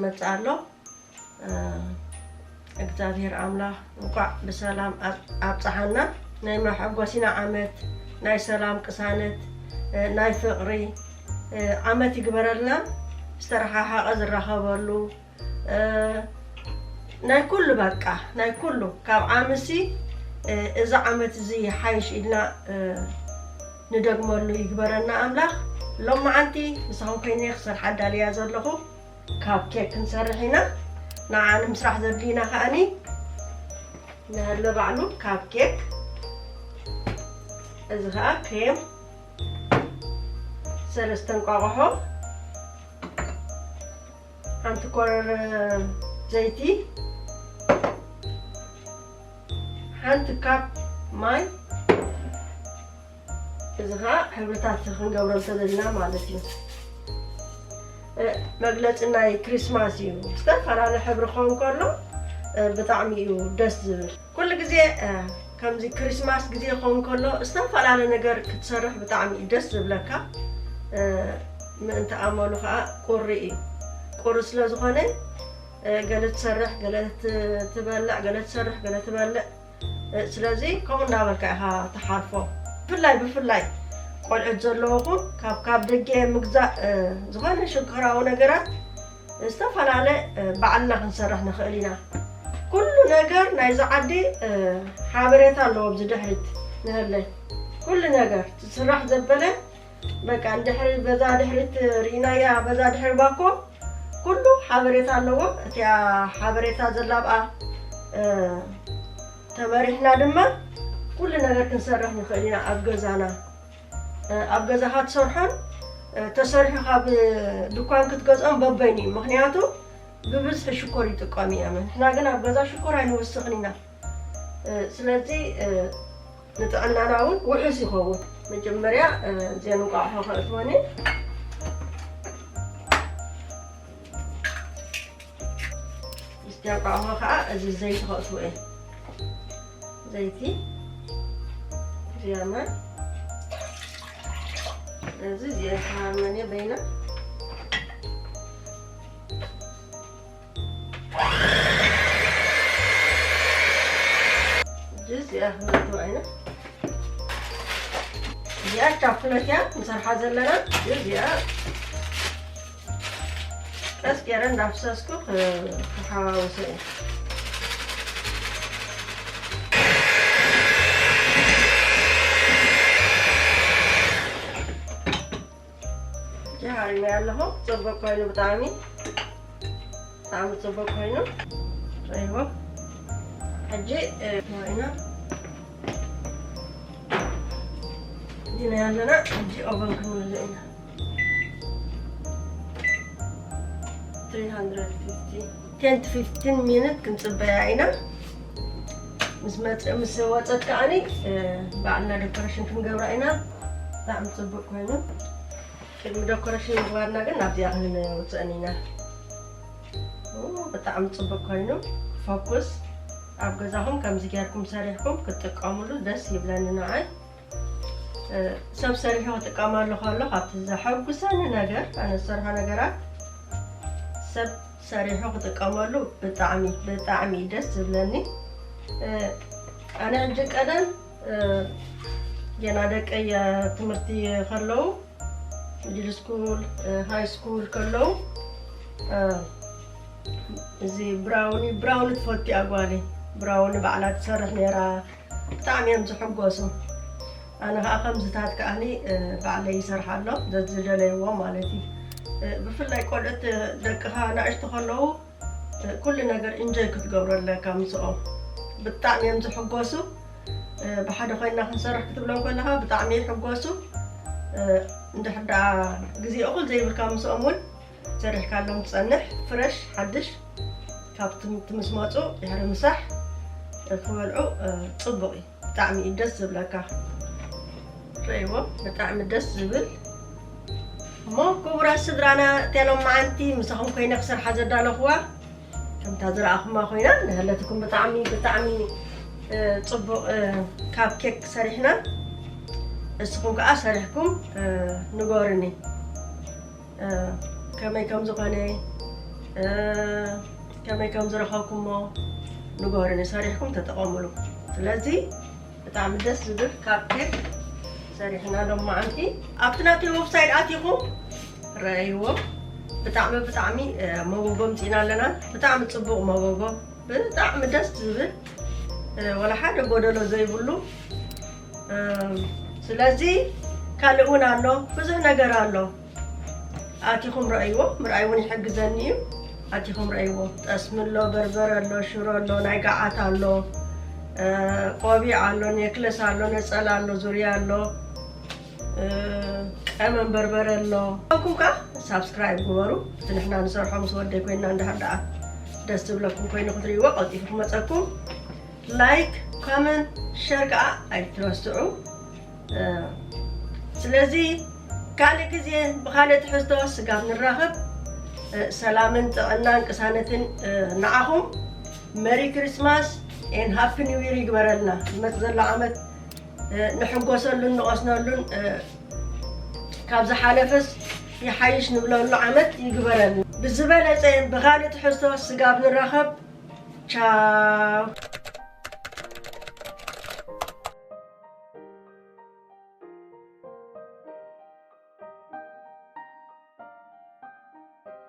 መጽእ ኣሎ። እግዚኣብሔር ኣምላኽ እንቋዕ ብሰላም ኣብጽሓና። ናይ መሐጎሲና ዓመት፣ ናይ ሰላም ቅሳነት፣ ናይ ፍቕሪ ዓመት ይግበረልና። ዝተረሓሓቐ ዝራኸበሉ፣ ናይ ኩሉ በቃ፣ ናይ ኩሉ ካብ ዓምሲ እዚ ዓመት እዚ ሓይሽ ኢልና ንደግመሉ ይግበረና ኣምላኽ። ሎማዓንቲ ምሳኹም ኮይነ ክሰርሓ ኣዳልያ ዘለኹ ካፕ ኬክ ክንሰርሕ ኢና። ንዓ ንምስራሕ ዘድልዩና ከኣኒ ንሃለ ባዕሉ ካፕ ኬክ፣ እዚ ከኣ ክሬም፣ ሰለስተ እንቋቑሖ፣ ሓንቲ ኮረር ዘይቲ፣ ሓንቲ ካፕ ማይ። እዚ ኸዓ ሕብርታት ክንገብሮ እንተለና ማለት እዩ። መግለፂ ናይ ክሪስማስ እዩ። ዝተፈላለየ ሕብሪ ክኸውን ከሎ ብጣዕሚ እዩ ደስ ዝብል። ኩሉ ግዜ ከምዚ ክሪስማስ ግዜ ክኸውን ከሎ ዝተፈላለየ ነገር ክትሰርሕ ብጣዕሚ እዩ ደስ ዝብለካ። ምእንቲ ኣመሉ ከዓ ቁሪ እዩ። ቁሪ ስለ ዝኾነ ገለ ትሰርሕ፣ ገለ ትበልዕ፣ ገለ ትሰርሕ፣ ገለ ትበልዕ። ስለዚ ከምኡ እንዳበልካ ኢኻ ትሓልፎ። ብፍላይ ብፍላይ ቆልዑት ዘለውኹም ካብ ካብ ደገ ምግዛእ ዝኾነ ሽኮራዊ ነገራት ዝተፈላለ ባዕልና ክንሰርሕ ንኽእል ኢና። ኩሉ ነገር ናይዚ ዓዲ ሓበሬታ ኣለዎ። ኣብዚ ድሕሪት ንህለ ኩሉ ነገር ትስራሕ ዘበለ በቃ እንድሕሪ በዛ ድሕሪት ርኢናያ በዛ ድሕሪ ባኮ ኩሉ ሓበሬታ ኣለዎ። እቲኣ ሓበሬታ ዘላ ብኣ ተመሪሕና ድማ ኩሉ ነገር ክንሰርሕ ንኽእል ኢና ኣብ ገዛና። ኣብ ገዛኻ ትሰርሖን ተሰሪሑ ካብ ድኳን ክትገዝኦም በበይኑ እዩ። ምኽንያቱ ብብዝሒ ሽኮር ይጥቀሙ እዮም። ንሕና ግን ኣብ ገዛ ሽኮር ኣይንውስኽን ኢና። ስለዚ ንጥዕናና እውን ውሑስ ይኸውን። መጀመርያ እዚአን እንቋቑሖ ከእትወን እየ። ምስቲ እንቋቑሖ ከዓ እዚ ዘይቲ ከእትዎ እየ። ዘይቲ፣ እዚኣ ማይ፣ እዚ እዚአ ተሃርመን እየ በይና። እዚኣ ክነእትዋ ኢና። እዚኣ ቻኮሌት እያ ንሰርሓ ዘለና። እዚኣ ቀስ ገይረ እንዳፍሰስኩ ክሓዋውሶ እየ። ጀሃሪመ ኣለኹ። ጽቡቅ ኮይኑ ብጣዕሚ፣ ብጣዕሚ ጽቡቅ ኮይኑ። ኣይዎ። ሕጂ፣ እ፣ ኢና፣ ኢና ያለና። ሕጂ ኦቨን ክንወልዕ ኢና። Three hundred fifty፣ ten to fifteen minute ክንጽበያ ኢና። ምስ መጽ-፣ ምስ ወጸት ከኣኒ፣ እ፣ ባዕልና ዴኮሬሽን ክንገብራ ኢና። ብጣዕሚ ጽቡቅ ኮይኑ። ቅድሚ ዴኮሬሽን ምግባርና ግን ናብዚኣ ክንውፅእን ኢና። ኡ፣ ብጣዕሚ ፅቡቅ ኮይኑ። ፎኩስ። ኣብ ገዛኹም ከምዚ ጌርኩም ሰሪሕኩም ክትጥቀሙሉ ደስ ይብለኒ ንዓይ። እ፣ ሰብ ሰሪሑ ክጥቀመሉ ከሎ ካብቲ ዘሐጉሰኒ ነገር፣ ኣነ ዝሰርሖ ነገራት ሰብ ሰሪሑ ክጥቀመሉ ብጣዕሚ፣ ብጣዕሚ ደስ ዝብለኒ። እ፣ ኣነ ሕጂ ቀደም፣ እ፣ ገና ደቀይ ትምህርቲ ከለዉ፣ ሚድል ስኩል፣ እ፣ ሃይ ስኩል ከለዉ፣ እ፣ እዚ ብራውኒ፣ ብራውኒ ትፈቱ እያ ጓለይ። ብራውኒ ባዕላ ትሰርሕ ነይራ። ብጣዕሚ እዮም ዝሕጎሱ። ኣነ ኸዓ ከምዚታት ከዓኒ፣ እ፣ ባዕለይ ይሰርሓሎም፣ ዘዝደለይዎ ማለት እዩ። እ፣ ብፍላይ ቆልዑት ደቅኻ ንኣሽቱ ከለዉ፣ እ፣ ኩሉ ነገር ኢንጆይ ክትገብሮ ኣለካ ምስኦም። ብጣዕሚ እዮም ዝሕጎሱ። እ፣ ብሓደ ኮይንና ክንሰርሕ ክትብሎም ከለኻ ብጣዕሚ ይሕጎሱ። እ፣ እንድሕር ደኣ ግዜ እኹል ዘይብልካ ምስኦም እውን ሰሪሕካሎም ትጸንሕ፣ ፍረሽ፣ ሓድሽ፣ ካብ ትምህርቲ ምስ መጹ ድሕሪ ምሳሕ ክበልዑ፣ እ፣ ጽቡቕ እዩ። ብጣዕሚ እዩ ደስ ዝብለካ። ረእይዎ፣ ብጣዕሚ ደስ ዝብል። እሞ ክቡራት ስድራና፣ እቲኣ ሎማዓንቲ ምሳኹም ኮይነ ክሰርሓ ዘዳለኹዋ፣ ከምታ ዝረኣኹማ ኮይና፣ ንሃለትኩም ብጣዕሚ፣ ብጣዕሚ፣ እ፣ ጽቡቕ፣ እ፣ ካፕ ኬክ ሰሪሕና። እስኹም ከኣ ሰሪሕኩም፣ እ፣ ንገሩኒ። እ፣ ከመይ ከም ዝኾነ፣ እ፣ ከመይ ከም ዝረኸብኩሞ ንገሩኒ፣ ሰሪሕኩም ተጠቐምሉ። ስለዚ ብጣዕሚ ደስ ዝብል ካፕ ኬክ ሰሪሕና ሎማዓንቲ። ኣብቲ ናተይ ዌብሳይት ኣቲኹም ረእይዎ። ብጣዕሚ ብጣዕሚ መጎጎ ምፂና ኣለና። ብጣዕሚ ፅቡቕ መጎጎ፣ ብጣዕሚ ደስ ዝብል፣ ወላ ሓደ ጎደሎ ዘይብሉ። ስለዚ ካልእ እውን ኣሎ፣ ብዙሕ ነገር ኣሎ። ኣቲኹም ረእይዎ፣ ምርኣይ እውን ይሕግዘኒ እዩ። ኣቲኹም ረእይዎ። ጠስሚ ኣሎ፣ በርበረ ኣሎ፣ ሽሮ ኣሎ፣ ናይ ገዓት ኣሎ፣ ቆቢዕ ኣሎ፣ ኔክለስ ኣሎ፣ ነፀላ ኣሎ፣ ዙርያ ኣሎ፣ ቀመም በርበረ ኣሎ። ኩም ከዓ ሳብስክራይብ ግበሩ። እቲ ንሕና ንሰርሖ ምስ ወደይ ኮይና እንድሕር ደኣ ደስ ዝብለኩም ኮይኑ ክትርእይዎ ቀልጢፉ ክመፀኩም። ላይክ፣ ኮመንት፣ ሸር ከዓ ኣይትረስዑ። ስለዚ ካልእ ግዜ ብኻልእ ትሕዝቶ ስጋብ ንራኸብ፣ ሰላምን ጥዕናን ቅሳነትን ንዓኹም። መሪ ክሪስማስ ኤን ሃፒ ኒው ይር ይግበረልና። ዝመጽእ ዘሎ ዓመት ንሕጎሰሉን ንቐስነሉን፣ ካብ ዝሓለፈስ ይሓይሽ ንብለሉ ዓመት ይግበረልና። ብዝበለጸ ብኻልእ ትሕዝቶ ስጋብ ንራኸብ። ቻው።